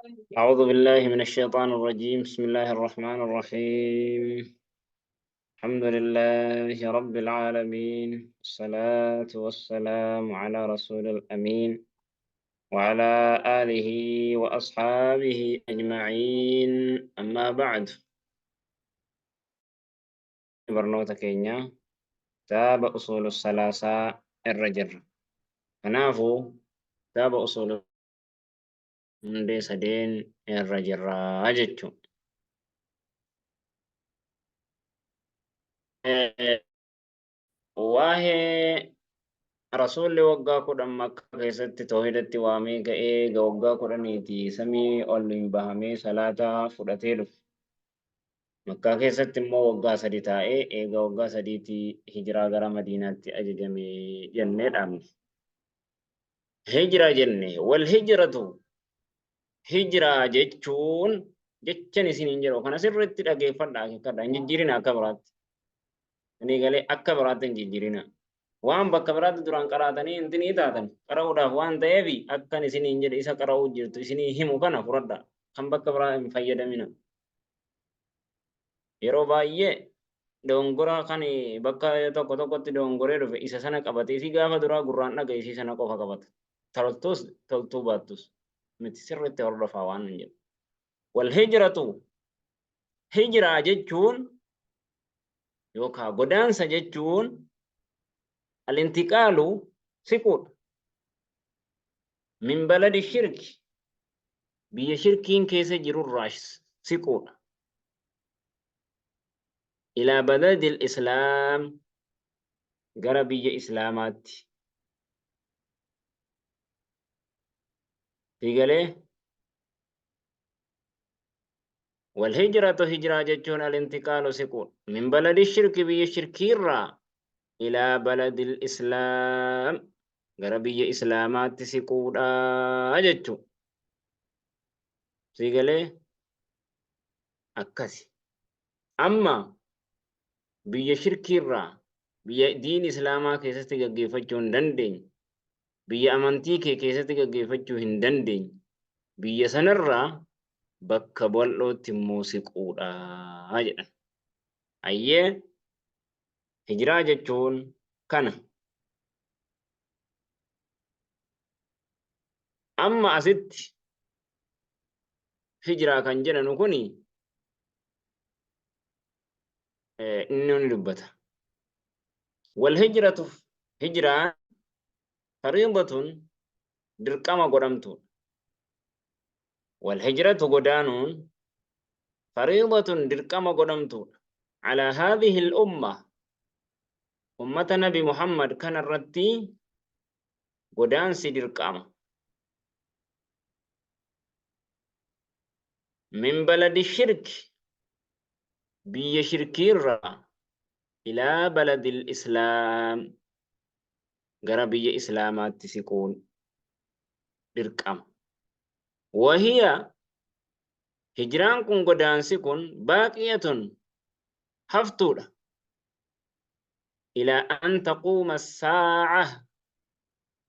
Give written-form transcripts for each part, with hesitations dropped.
أعوذ بالله من الشيطان الرجيم. بسم الله الرحمن الرحيم. الحمد لله رب العالمين، الصلاة والسلام على رسول الأمين وعلى آله وأصحابه أجمعين. أما بعد، برنوتا كينيا كتاب أصول الثلاثة الرجر. Kanaafuu kitaaba usuula hundee sadeen irra jirra jechuudha. Waa'ee Rasuulli waggaa 10 Makkaa keessatti toohidatti waamee ka'ee eega waggaa kudhaniiti samii ol hin bahamee salaata fudhatee dhufe. Makkaa keessatti immoo waggaa sadi taa'ee eega waggaa sadiitii hijiraa gara Madiinaatti ajajame jennee dhaabne. Hijiraa jenne wal hijratu hijiraa jechuun jechan isiniin jedhu kana sirriitti dhageeffadhaa akeekkadhaa hin jijjiirina akka biraatti. Inni galee akka biraatti hin jijjiirina. Waan bakka biraatti duraan qaraatanii intinii taatan qara'uudhaaf waan ta'eef akkan isiniin jedhe isa qara'uu jirtu isinii himu kana fudhadhaa. Kan bakka biraa hin fayyadamina. Yeroo baay'ee dogongora kan bakka tokko tokkotti dogongoree dhufe isa sana qabate isii gaafa duraa gurraan dhagaye isii sana qofa qabata. Toltus toltuu baattus miti sirriitti hordofaa waan hin jedhu. Wal hijratu hijiraa jechuun yookaan godaansa jechuun alintiqaalu siquudha. Min baladi shirki biyya shirkiin keessa jirurraa siquudha. Ilaa baladil islaam gara biyya islaamaatti. Sii galee? Wal hijratu hijraa jechuun alintiqaalu siquudha. Min baladi shirki biyya shirkiirraa ilaa baladil islaam gara biyya islaamaatti siquudha jechuu. Sii galee? Akkasi. Amma biyya shirkiirraa biyya diin islaamaa keessatti gaggeeffachuu hin dandeenye, biyya amantii kee keessatti gaggeeffachuu hin dandeenye, biyya sanarraa bakka bal'ootti immoo siquudha jedhan. Hayyee hijiraa jechuun kana. Amma asitti hijiraa kan jedhanu kuni inni ni dubbata. Wal hijratu hijiraan fariidatun dirqama godhamtuudha. Wal hijratu godaanuun fariidatun dirqama godhamtuudha. Alaa haadhihi al-umma ummata Nabi Muhammad kana irratti godaansi dirqama. Min baladi shirki biyya shirkiirraa ilaa baladil islaam gara biyya islaamaatti siquun dirqama. Wahiya hijraan kun godaansi kun baaqiyatun haftuudha. Ilaa an taquuma saa'a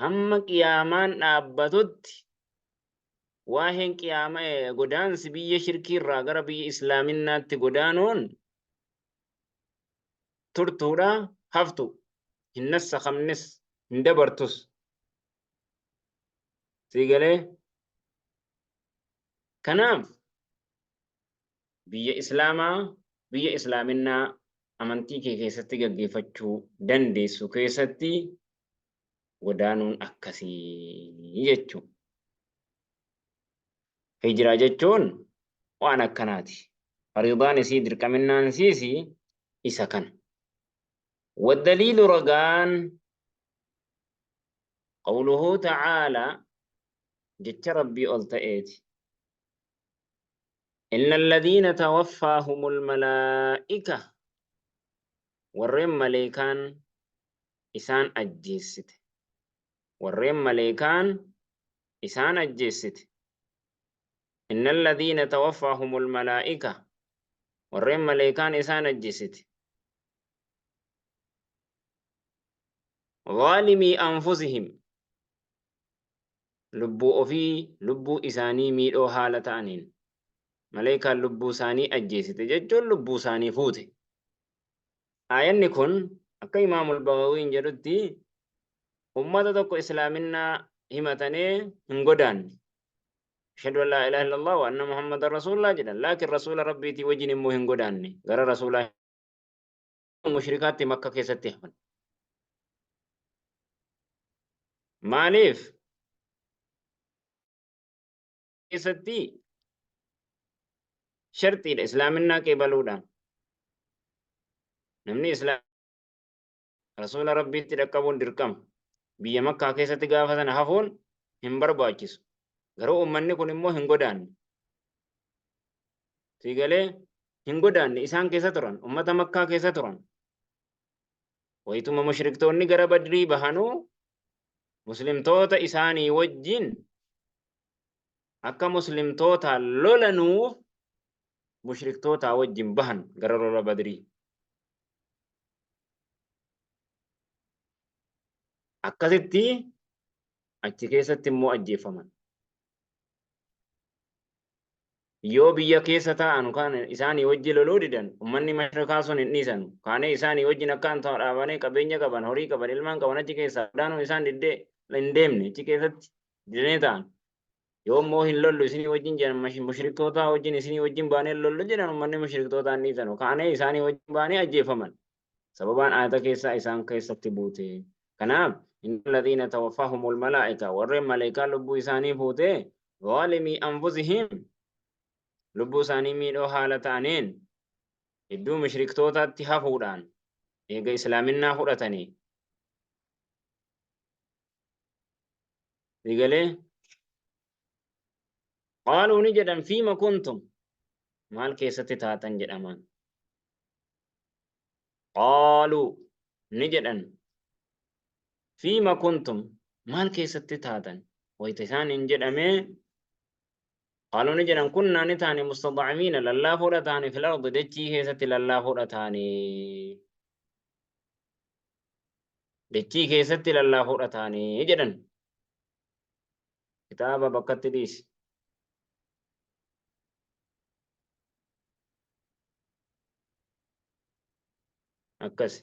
hamma qiyaamaan dhaabbatutti waaheen qiyaama godaansi biyya shirkii irraa gara biyya islaaminnaatti godaanuun turtuudha haftu hin nassakamnes hin dabartus. Sii galee? Kanaaf biyya islaamaa biyya islaaminnaa amantii kee keessatti gaggeeffachuu dandeessu keessatti godaanuun akkasii jechuudha. Hijiraa jechuun waan akkanaati. Fariidaan isii dirqaminnaan isiis isa kana. Waddaliilu ragaan qawluhu ta'aalaa jecha Rabbii ol ta'eeti. Inna alladhiina tawaffaahumul malaa'ika warreen maleekaan isaan ajjeessite. Warreen maleekaan isaan ajjeessite. Inna alladhiina tawaffaahumul malaa'ika warreen maleekaan isaan ajjeessite. Zaalimii anfusihim Lubbuu ofii lubbuu isaanii miidhoo haala ta'aniin. Maleykaan lubbuu isaanii ajjeesite jechuun lubbuu isaanii fuute. Aayanni kun akka Imaamul Bagawiin jedhutti ummata tokko islaaminnaa himatanee hin godaanne. Ashhadu an laa ilaaha illallah wa anna Muhammadan rasuulullah jedhan. Laakiin rasuula Rabbiitii wajjin immoo hin godaanne. Gara rasuulaa mushrikaatti Makka keessatti hafan. Maaliif? Keessatti sharxiidha islaaminaa qeebaluudhaan. Namni islaam rasuula Rabbiitti dhaqqabuun dirqama. Biyya Makkaa keessatti gaafa sana hafuun hin barbaachisu. Garuu uummanni kun immoo hin godaanne. Sii galee hin godaanne isaan keessa turan ummata Makkaa keessa turan. Wayituma mushriktoonni gara Badrii bahanuu muslimtoota isaanii wajjin akka muslimtootaan lolanuuf mushriktootaa wajjin bahan gara lola Badrii. Akkasitti achi keessatti immoo ajjeefaman. Yoo biyya keessa taa'anu kaan isaanii wajji loluu didan, ummanni mashrikaa sun hin dhiisanu. Kaanee isaanii wajjin akka an dhaabanee qabeenya qaban, horii qaban, ilmaan qaban achi keessaa godaanuun isaan diddee hin deemne achi keessatti didanii ta'an. Yoo immoo hin lollu isinii wajjin jedhan mushriktootaa wajjin isinii wajjin baanee lollu jedhan ummanni mushriktootaa hin dhiisanu. Kaanee isaanii wajjin baanee ajjeefaman. Sababaan aayata keessaa isaan keessatti buute. Kanaaf, innal ladhiina tawaffahumul malaa'ika, warreen maleykaan lubbuu isaanii fuute, zaalimii anfusihim, lubbuu isaanii miidhoo haala ta'aniin, jidduu mushriktootaatti hafuudhaan, eega islaaminnaa fudhatanii. Sii galee? Qaaluu ni jedhan fiima kuntum, maal keessatti taatan jedhaman. Qaaluu ni jedhan fiima kuntum maal keessatti taatan wayta isaaniin jedhamee qaaluu ni jedhan kunnaa ni taane mustada'amiina lallaafoodha taane fil ardi dachii keessatti lallaafoodha taane dachii keessatti lallaafoodha taane jedhan kitaaba bakkatti dhiisi. Akkas.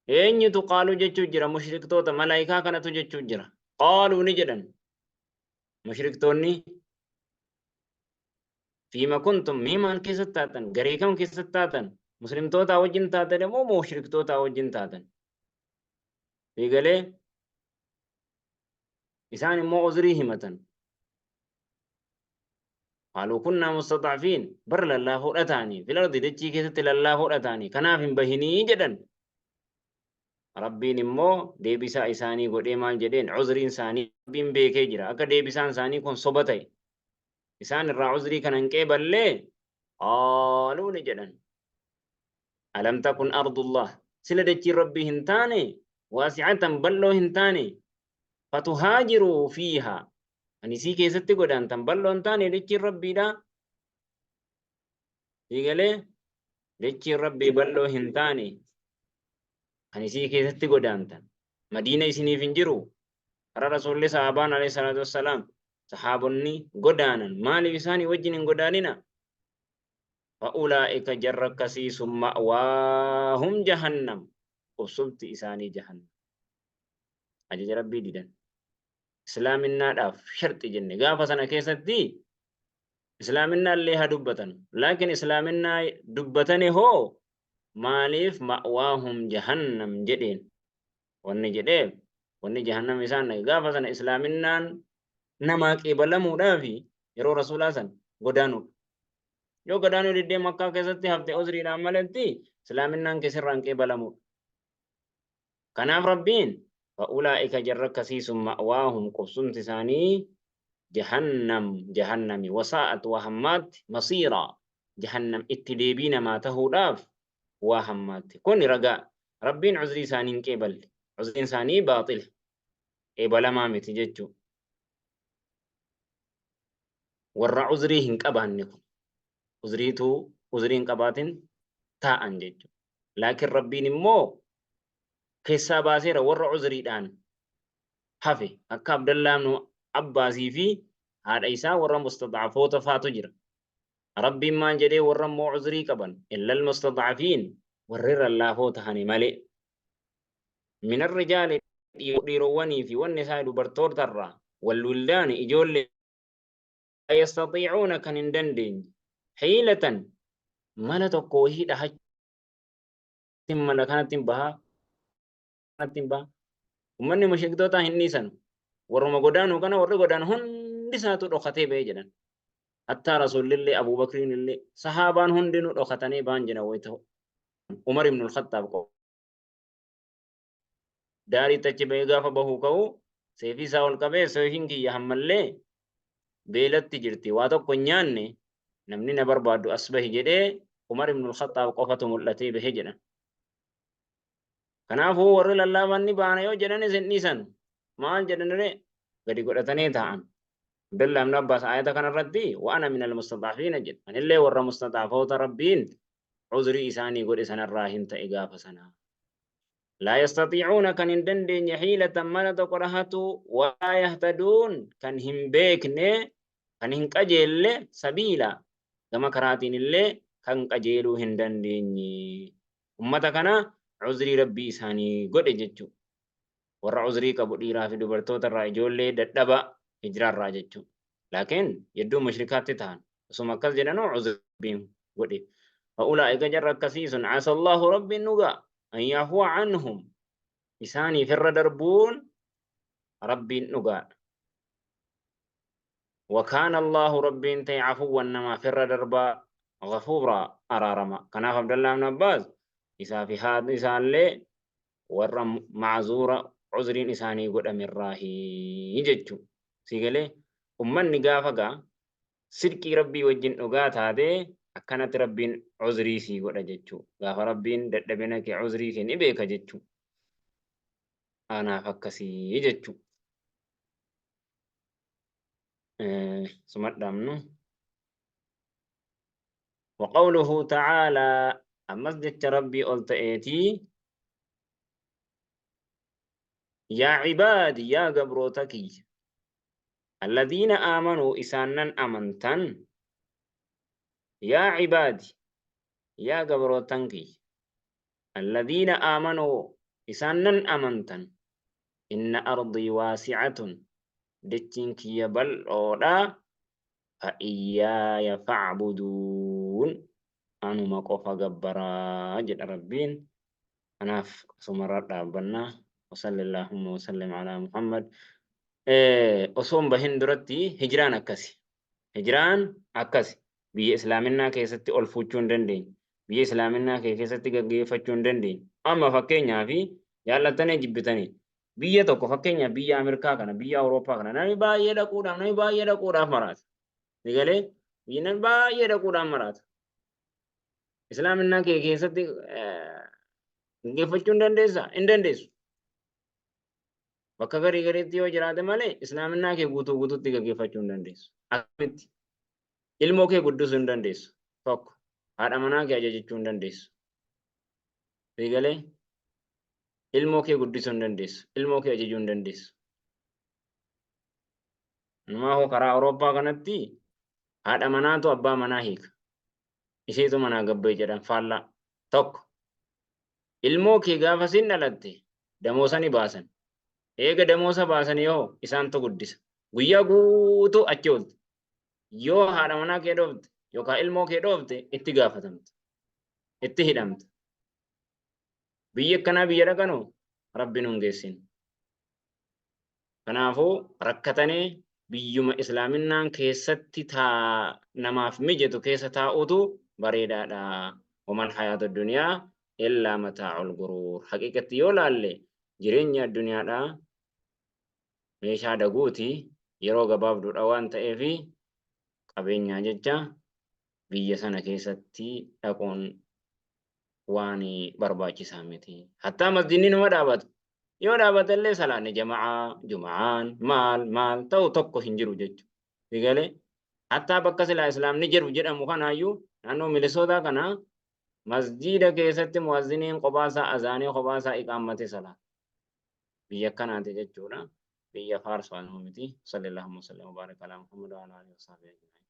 Eenyutu qaaluu jechuu jira mushriktoota malaayikaa kanatu jechuu jira. Qaaluu ni jedhan. Mushriktoonni fiima kuntum mee maal keessatti taatan garee kam keessatti taatan muslimtootaa wajjin taatan immoo mushriktootaa wajjin taatan. Eegalee isaan immoo uzrii himatan. Qaaluu kunnaa mustad'afiin bar lallaafoodha taane fil ardi dachii keessatti lallaafoodha taane kanaaf hin bahinii jedhan. Rabbiin immoo deebisaa isaanii godhee maal jedheen uzriin isaanii Rabbiin beekee jira akka deebisaan isaanii kun soba ta'e isaan irraa uzrii kana hin qeeballee qaaluu ni jedhan. Alam takun ardullah sila dachiin Rabbii hin taane waasi'atan bal'oo hin taane fatuhaajiruu fiihaa Kan isii keessatti godaantan bal'oo hin taane dachiin Rabbiidha. Sii galee dachiin Rabbii bal'oo hin taane kan isii keessatti godaantan. Madiina isiniif hin jiru. Karaa Rasuulli sahaabaan alayhi salaatu wassalaam sahaabonni godaanan maaliif isaanii wajjin hin godaanina? Fa'ulaa'ika jarra akkasii sun ma'waahum jahannam qubsumti isaanii jahannam. Ajaja Rabbii didan. Islaaminnaadhaaf sharxi jenne gaafa sana keessatti islaaminaa illee haa dubbatan laakiin islaaminaa dubbatane hoo maaliif ma'waahum jahannam jedheen wanni jedheef wanni jahannam isaan dhaqe gaafa sana islaaminaan namaa qeebalamuudhaafi yeroo rasuulaa san godaanuudha. Yoo godaanuu diddee Makkaa keessatti hafte uzriidhaan maletti islaaminaan kee sirraan qeebalamuudha. Kanaaf Rabbiin, Fa'ulaa'ika jarri akkasii sun ma'waahum qubsumti isaanii jahannam jahannami wasaa'at waa hammaatti masiiraa jahannam itti deebii namaa tahuudhaaf waa hammaatti. Kuni ragaa Rabbiin uzrii isaanii hin qeeballe. Uzriin isaanii baaxila. Qeebalamaa miti jechuu. Warra uzrii hin qabaanne kun. Uzriituu uzrii hin qabaatin taa'an jechuu. Laakiin Rabbiin immoo keessaa baaseera warra uzriidhaan hafe akka Abdallaa ibnu Abbaasii fi haadha isaa warra mustad'afoota faatu jira. Rabbiin maal jedhee warra immoo uzrii qaban illal mustad'afiin warri lallaafoo tahani malee. Minar rijaali dhiirowwanii fi wanni isaa dubartoota irraa wal wildaani ijoollee laa yastatiicuuna kan hin dandeenye hiilatan mala tokko wahii dhahachuun mala kanatti bahaa kanatti baha. Ummanni mushriktootaa hin dhiisanu. Warruma godaanuu kana warri godaanu hundi isaatu dhokatee ba'e jedhan. Hattaa Rasuullillee Abuubakriin illee sahaabaan hundinuu dhokatanii ba'an jedhan wayita Umar ibn al-Khattaab qofa. Daariitti achi ba'ee gaafa bahuu ka'u seefii isaa ol qabee seefiin kiyya hammallee beelatti jirti waa tokko hin nyaanne namni na barbaaddu as bahi jedhee Umar ibn al-Khattaab qofatu mul'atee bahe jedhan. Kanaafuu warri lallaafan ni baana yoo jedhanis hin dhiisan. Maal jedhaniree gadi godhatanii taa'an. Abdullah ibn Abbas aayata kanarratti wa ana minal mustad'afiina jedhe. Anillee warra mustad'afoota Rabbiin uzrii isaanii godhe sanarraa hin ta'e gaafa sana. Laa yastatiicuuna kan hin dandeenye hiilatan mala tokko dhahatu walaa yahtaduun kan hin beekne kan hin qajeelle sabiila gama karaatiin illee kan qajeeluu hin dandeenye. Ummata kana uzrii Rabbii isaanii godhe jechuu. Warra uzrii qabu dhiiraa fi dubartoota irraa ijoollee dadhaba hijraa irraa jechuu. Laakiin jedduu mushrikaatti tahan. Osuma akkas jedhanuu uzrii Rabbiin godhe. Fa'ulaa'ika jarra akkasii sun asallaahu Rabbiin dhugaa an ya'fuwa anhum isaaniif irra darbuun Rabbiin dhugaadha. Wakaana Allaahu Rabbiin ta'e afuwwan namaaf irra darbaa ghafuuraa araarama. Kanaaf Abdallah ibn Abbaas isaa fi haadha isaallee warra ma'azuura uzriin isaanii godhamerraahi jechuu. Si galee ummanni gaafa gaa sidqii Rabbii wajjin dhugaa taatee akkanatti Rabbiin uzrii sii godha jechuu. Gaafa Rabbiin dadhabina kee uzrii kee ni beeka jechuu. Anaaf akkasii jechuu. Suma dhaabnu. Waqawluhu ta'aalaa ammas jecha Rabbii ol ta'eetii yaa cibaadi yaa gabroota kiyya alladhiina aamanuu isaannan amantan yaa cibaadi yaa gabrootan kiyya alladhiina aamanuu isaannan amantan inna ardii waasi'atun dachiin kiyya bal'oodha fa iyyaaya fa'buduun anuma qofa gabbaraa jedha Rabbiin. Kanaaf asumarra dhaabbanna. Wasallillahumma wasallim alaa Muhammad. Osoo hin bahin duratti hijraan akkasi. Hijraan akkasi. Biyya islaaminaa keessatti ol fuuchuu hin dandeenye. Biyya islaaminaa kee keessatti gaggeeffachuu hin dandeenye. Amma fakkeenyaaf jaallattanii jibbitanii biyya tokko fakkeenyaaf biyya Ameerikaa kana biyya Awurooppaa kana namni baay'ee dhaquudhaaf namni baay'ee dhaquudhaaf maraata. Ni galee biyya namni baay'ee dhaquudhaaf maraata. Islaaminaa kee keessatti gaggeeffachuu hin dandeessaa? Hin dandeessu. Bakka garii gariitti yoo jiraate malee islaaminaa kee guutuu guutuutti gaggeeffachuu hin dandeessu. Akkamitti? Ilmoo kee guddisuu hin dandeessu. Tokko haadha manaa kee ajajachuu hin dandeessu. Ni galee ilmoo kee guddisuu hin dandeessu. Ilmoo kee ajajuu hin dandeessu. Anumaa hoo karaa Awurooppaa kanatti haadha manaatu abbaa manaa hiika. Isheetu manaa gabba'e jedhan faallaa. Tokko ilmoo kee gaafa siin dhalatte damoosa ni baasan. Eega damoosa baasanii hoo isaantu guddisa. Guyyaa guutuu achi oolti. Yoo haadha manaa kee dhoofte yookaan ilmoo kee dhoofte itti gaafatamta. Itti hidhamta. Biyyi akkanaa biyya dhaqanu rabbi nun geessin. Kanaafuu rakkatanii biyyuma islaaminaan keessatti taa namaaf mijatu keessa taa'utu bareedaadha. Wamal hayaatu duniyaa illaa mataa'ul guruur. Haqiiqatti yoo laalle jireenyi addunyaadhaa meeshaa daguuti yeroo gabaabduudha waan ta'eef qabeenyaa jecha biyya sana keessatti dhaquun waan barbaachisaa miti. Hattaa masjidni numa dhaabata. Yoo dhaabate illee salaanni jama'aa, juma'aan, maal maal ta'u tokko hin jiru jechuudha. Sigalee hattaa bakka silaa islaamni jiru jedhamu kanaayyuu naannoo Minisootaa kana masjiida keessatti mu'azziniin kophaasaa azaanii kophaasaa iqaammate salaata. Biyya akkanaati jechuudha. Biyya Faars waan miti. Sallallahu alaihi wa sallam wa baraka ala Muhammad wa ala alihi wa sahbihi ajma'in.